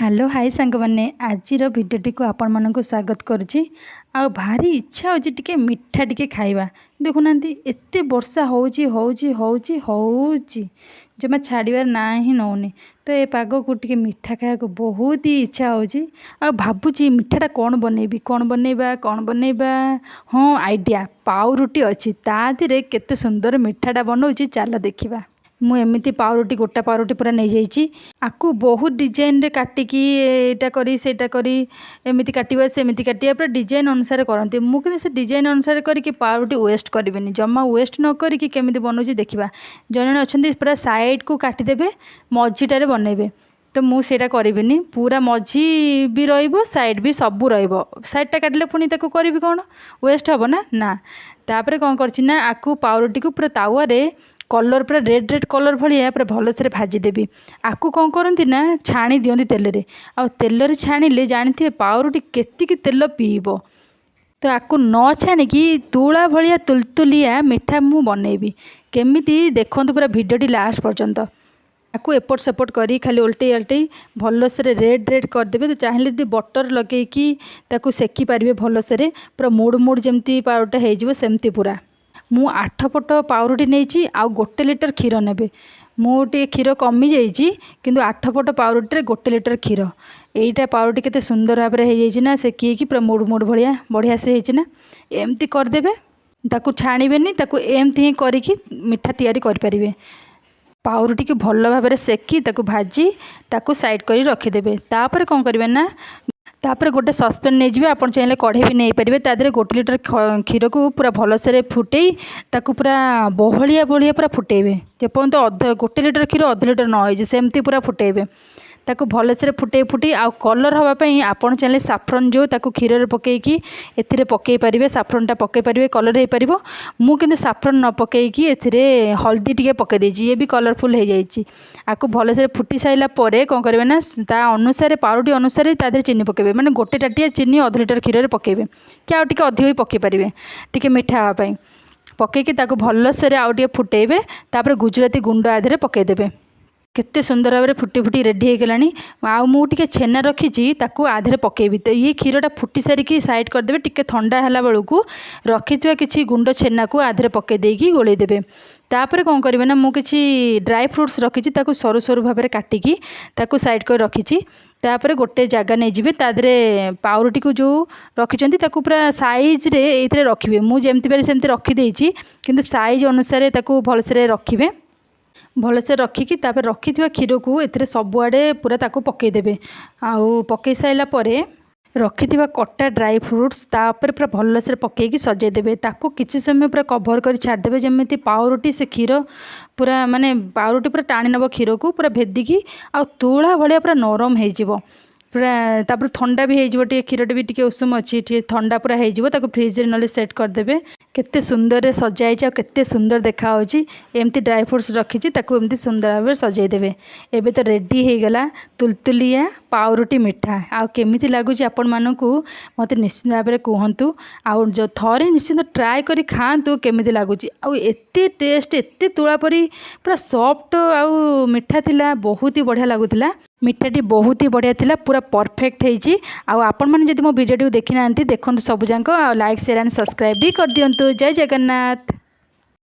Hello high ସାଙ୍ଗମାନେ, ଆଜିର ଭିଡ଼ିଓଟିକୁ ଆପଣମାନଙ୍କୁ ସ୍ୱାଗତ କରୁଛି। ଆଉ ଭାରି ଇଚ୍ଛା ହେଉଛି ଟିକେ ମିଠା ଟିକେ ଖାଇବା। ଦେଖୁନାହାନ୍ତି, ଏତେ ବର୍ଷା ହେଉଛି, ହେଉଛି, ହେଉଛି, ହେଉଛି, ଜମା ଛାଡ଼ିବାର ନାଁ ହିଁ ନେଉନି। ତ ଏ ପାଗକୁ ଟିକେ ମିଠା ଖାଇବାକୁ ବହୁତ ହି ଇଚ୍ଛା ହେଉଛି। ଆଉ ଭାବୁଛି ମିଠାଟା କ'ଣ ବନେଇବି, କ'ଣ ବନେଇବା, କ'ଣ ବନେଇବା? ହଁ, ଆଇଡ଼ିଆ! ପାଉରୁଟି ଅଛି, ତା ଦେହରେ କେତେ ସୁନ୍ଦର ମିଠାଟା ବନଉଛି, ଚାଲ ଦେଖିବା। ମୁଁ ଏମିତି ପାଉରୁଟି, ଗୋଟା ପାଉରୁଟି ପୁରା ନେଇଯାଇଛି। ଆକୁ ବହୁତ ଡିଜାଇନରେ କାଟିକି, ଏଇଟା କରି, ସେଇଟା କରି, ଏମିତି କାଟିବା, ସେମିତି କାଟିବା, ପୁରା ଡିଜାଇନ୍ ଅନୁସାରେ କରନ୍ତି। ମୁଁ କିନ୍ତୁ ସେ ଡିଜାଇନ୍ ଅନୁସାରେ କରିକି ପାଉରୁଟି ୱେଷ୍ଟ କରିବିନି। ଜମା ୱେଷ୍ଟ ନ କରିକି କେମିତି ବନଉଛି ଦେଖିବା। ଜଣେ ଜଣେ ଅଛନ୍ତି, ପୁରା ସାଇଡ଼କୁ କାଟିଦେବେ, ମଝିଟାରେ ବନେଇବେ। ତ ମୁଁ ସେଇଟା କରିବିନି। ପୁରା ମଝି ବି ରହିବ, ସାଇଡ଼୍ ବି, ସବୁ ରହିବ। ସାଇଡ଼୍ଟା କାଟିଲେ ପୁଣି ତାକୁ କରିବି କ'ଣ? ୱେଷ୍ଟ ହେବ ନା। ନା, ତାପରେ କ'ଣ କରିଛି ନା, ଆକୁ ପାଉରୁଟିକୁ ପୁରା ତାୱାରେ କଲର୍, ପୁରା ରେଡ଼୍ ରେଡ଼୍ କଲର୍ ଭଳିଆ ପୁରା ଭଲସେରେ ଭାଜିଦେବି। ଆକୁ କ'ଣ କରନ୍ତି ନା, ଛାଣି ଦିଅନ୍ତି ତେଲରେ। ଆଉ ତେଲରେ ଛାଣିଲେ ଜାଣିଥିବେ ପାଉରୁଟି କେତିକି ତେଲ ପିଇବ। ତ ଆକୁ ନ ଛାଣିକି ତୁଳା ଭଳିଆ ତୁଲତୁଲିଆ ମିଠା ମୁଁ ବନେଇବି କେମିତି, ଦେଖନ୍ତୁ ପୁରା ଭିଡ଼ିଓଟି ଲାଷ୍ଟ ପର୍ଯ୍ୟନ୍ତ। ଆକୁ ଏପଟ ସେପଟ କରି ଖାଲି ଓଲଟେଇ ଓଲଟେଇ ଭଲସେରେ ରେଡ଼୍ ରେଡ଼୍ କରିଦେବେ। ତ ଚାହିଁଲେ ଯଦି ବଟର୍ ଲଗେଇକି ତାକୁ ସେକି ପାରିବେ ଭଲସେରେ, ପୁରା ମୁଡ଼ ମୁଡ଼ ଯେମିତି ପାଉରୁଟିଟା ହେଇଯିବ ସେମିତି ପୁରା। ମୁଁ 8 ପଟ ପାଉରୁଟି ନେଇଛି ଆଉ 1 ଲିଟର କ୍ଷୀର ନେବେ। ମୁଁ ଟିକେ କ୍ଷୀର କମିଯାଇଛି, କିନ୍ତୁ 8 ପଟ ପାଉରୁଟିରେ 1 ଲିଟର କ୍ଷୀର। ଏଇଟା ପାଉରୁଟି କେତେ ସୁନ୍ଦର ଭାବରେ ହେଇଯାଇଛି ନା, ସେକି ହେଇକି ପୁରା ମୁଡ଼ ମୁଡ଼ ଭଳିଆ ବଢ଼ିଆ ସେ ହେଇଛି ନା? ଏମିତି କରିଦେବେ। ତାକୁ ଛାଣିବେନି, ତାକୁ ଏମିତି ହିଁ କରିକି ମିଠା ତିଆରି କରିପାରିବେ। ପାଉରୁଟିକି ଭଲ ଭାବରେ ସେକି, ତାକୁ ଭାଜି, ତାକୁ ସାଇଡ଼୍ କରି ରଖିଦେବେ। ତାପରେ କ'ଣ କରିବେ ନା, ତାପରେ ଗୋଟେ ସସ୍ପେନ୍ ନେଇଯିବେ, ଆପଣ ଚାହିଁଲେ କଢ଼େଇ ବି ନେଇପାରିବେ। ତା ଦେହରେ 1 ଲିଟର କ୍ଷୀରକୁ ପୁରା ଭଲସେରେ ଫୁଟେଇ, ତାକୁ ପୁରା ବହଳିଆ ବହଳିଆ ପୁରା ଫୁଟେଇବେ, ଯେପର୍ଯ୍ୟନ୍ତ 1 ଲିଟର କ୍ଷୀର ଅଧ ଲିଟର ନ ହେଇଛି, ସେମିତି ପୁରା ଫୁଟେଇବେ। ତାକୁ ଭଲସେରେ ଫୁଟେଇ ଫୁଟେଇ, ଆଉ କଲର୍ ହେବା ପାଇଁ ଆପଣ ଚାହିଁଲେ ସାଫ୍ରନ୍ ଯେଉଁ, ତାକୁ କ୍ଷୀରରେ ପକେଇକି ଏଥିରେ ପକେଇ ପାରିବେ। ସାଫ୍ରନ୍ଟା ପକେଇ ପାରିବେ, କଲର୍ ହେଇପାରିବ। ମୁଁ କିନ୍ତୁ ସାଫ୍ରନ୍ ନ ପକେଇକି ଏଥିରେ ହଳଦୀ ଟିକେ ପକେଇ ଦେଇଛି। ଇଏ ବି କଲର୍ଫୁଲ୍ ହେଇଯାଇଛି। ଆକୁ ଭଲସେ ଫୁଟି ସାରିଲା ପରେ କ'ଣ କରିବେ ନା, ତା ଅନୁସାରେ, ପାଉରୁଟି ଅନୁସାରେ ତା ଦେହରେ ଚିନି ପକେଇବେ। ମାନେ ଗୋଟେ ତାଟିଆ ଚିନି ଅଧ ଲିଟର କ୍ଷୀରରେ ପକେଇବେ କି ଆଉ ଟିକେ ଅଧିକ ବି ପକେଇ ପାରିବେ ଟିକେ ମିଠା ହେବା ପାଇଁ। ପକେଇକି ତାକୁ ଭଲସେରେ ଆଉ ଟିକେ ଫୁଟେଇବେ। ତାପରେ ଗୁଜୁରାତି ଗୁଣ୍ଡ ଆ ଦେହରେ ପକେଇଦେବେ। କେତେ ସୁନ୍ଦର ଭାବରେ ଫୁଟି ଫୁଟି ରେଡ଼ି ହେଇଗଲାଣି। ଆଉ ମୁଁ ଟିକେ ଛେନା ରଖିଛି, ତାକୁ ଆ ଦେହରେ ପକେଇବି। ତ ଇଏ କ୍ଷୀରଟା ଫୁଟି ସାରିକି ସାଇଡ଼୍ କରିଦେବେ। ଟିକେ ଥଣ୍ଡା ହେଲା ବେଳକୁ ରଖିଥିବା କିଛି ଗୁଣ୍ଡ ଛେନାକୁ ଆ ଦେହରେ ପକେଇ ଦେଇକି ଗୋଳେଇ ଦେବେ। ତାପରେ କ'ଣ କରିବେ ନା, ମୁଁ କିଛି ଡ୍ରାଏ ଫ୍ରୁଟ୍ସ ରଖିଛି, ତାକୁ ସରୁ ସରୁ ଭାବରେ କାଟିକି ତାକୁ ସାଇଡ଼୍ କରି ରଖିଛି। ତାପରେ ଗୋଟେ ଜାଗା ନେଇଯିବେ, ତା ଦେହରେ ପାଉରୁଟିକୁ ଯେଉଁ ରଖିଛନ୍ତି, ତାକୁ ପୁରା ସାଇଜ୍ରେ ଏଇଥିରେ ରଖିବେ। ମୁଁ ଯେମିତି ପାରି ସେମିତି ରଖିଦେଇଛି, କିନ୍ତୁ ସାଇଜ୍ ଅନୁସାରେ ତାକୁ ଭଲସେରେ ରଖିବେ। ଭଲସେ ରଖିକି ତାପରେ ରଖିଥିବା କ୍ଷୀରକୁ ଏଥିରେ ସବୁଆଡ଼େ ପୁରା ତାକୁ ପକାଇଦେବେ। ଆଉ ପକାଇ ସାରିଲା ପରେ ରଖିଥିବା କଟା ଡ୍ରାଇ ଫ୍ରୁଟ୍ସ ତା ଉପରେ ପୁରା ଭଲସେ ପକାଇକି ସଜେଇଦେବେ। ତାକୁ କିଛି ସମୟ ପୁରା କଭର୍ କରି ଛାଡ଼ିଦେବେ, ଯେମିତି ପାଉରୁଟି ସେ କ୍ଷୀର ପୁରା, ମାନେ ପାଉରୁଟି ପୁରା ଟାଣି ନେବ କ୍ଷୀରକୁ ପୁରା ଭେଦିକି, ଆଉ ତୁଳା ଭଳିଆ ପୁରା ନରମ ହେଇଯିବ ପୁରା। ତାପରେ ଥଣ୍ଡା ବି ହେଇଯିବ ଟିକେ, କ୍ଷୀରଟା ବି ଟିକେ ଉଷୁମ ଅଛି, ଟିକେ ଥଣ୍ଡା ପୁରା ହେଇଯିବ। ତାକୁ ଫ୍ରିଜରେ ନହେଲେ ସେଟ୍ କରିଦେବେ। କେତେ ସୁନ୍ଦରରେ ସଜା ହେଇଛି ଆଉ କେତେ ସୁନ୍ଦର ଦେଖାହେଉଛି। ଏମିତି ଡ୍ରାଇ ଫ୍ରୁଟ୍ସ ରଖିଛି, ତାକୁ ଏମିତି ସୁନ୍ଦର ଭାବରେ ସଜେଇ ଦେବେ। ଏବେ ତ ରେଡ଼ି ହେଇଗଲା ତୁଲତୁଲିଆ ପାଉରୁଟି ମିଠା। ଆଉ କେମିତି ଲାଗୁଛି ଆପଣମାନଙ୍କୁ, ମୋତେ ନିଶ୍ଚିନ୍ତ ଭାବରେ କୁହନ୍ତୁ। ଆଉ ଥରେ ନିଶ୍ଚିନ୍ତ ଟ୍ରାଏ କରି ଖାଆନ୍ତୁ କେମିତି ଲାଗୁଛି। ଆଉ ଏତେ ଟେଷ୍ଟ, ଏତେ ତୁଳା ପରି ପୁରା ସଫ୍ଟ ଆଉ ମିଠା ଥିଲା, ବହୁତ ହି ବଢ଼ିଆ ଲାଗୁଥିଲା। ମିଠାଟି ବହୁତ ହି ବଢ଼ିଆ ଥିଲା, ପୁରା ପରଫେକ୍ଟ ହେଇଛି। ଆଉ ଆପଣମାନେ ଯଦି ମୋ ଭିଡ଼ିଓଟିକୁ ଦେଖିନାହାନ୍ତି, ଦେଖନ୍ତୁ ସବୁଯାକ। ଆଉ ଲାଇକ୍, ସେୟାର ଆଣ୍ଡ ସବସ୍କ୍ରାଇବ୍ ବି କରିଦିଅନ୍ତୁ। ଜୟ ଜଗନ୍ନାଥ।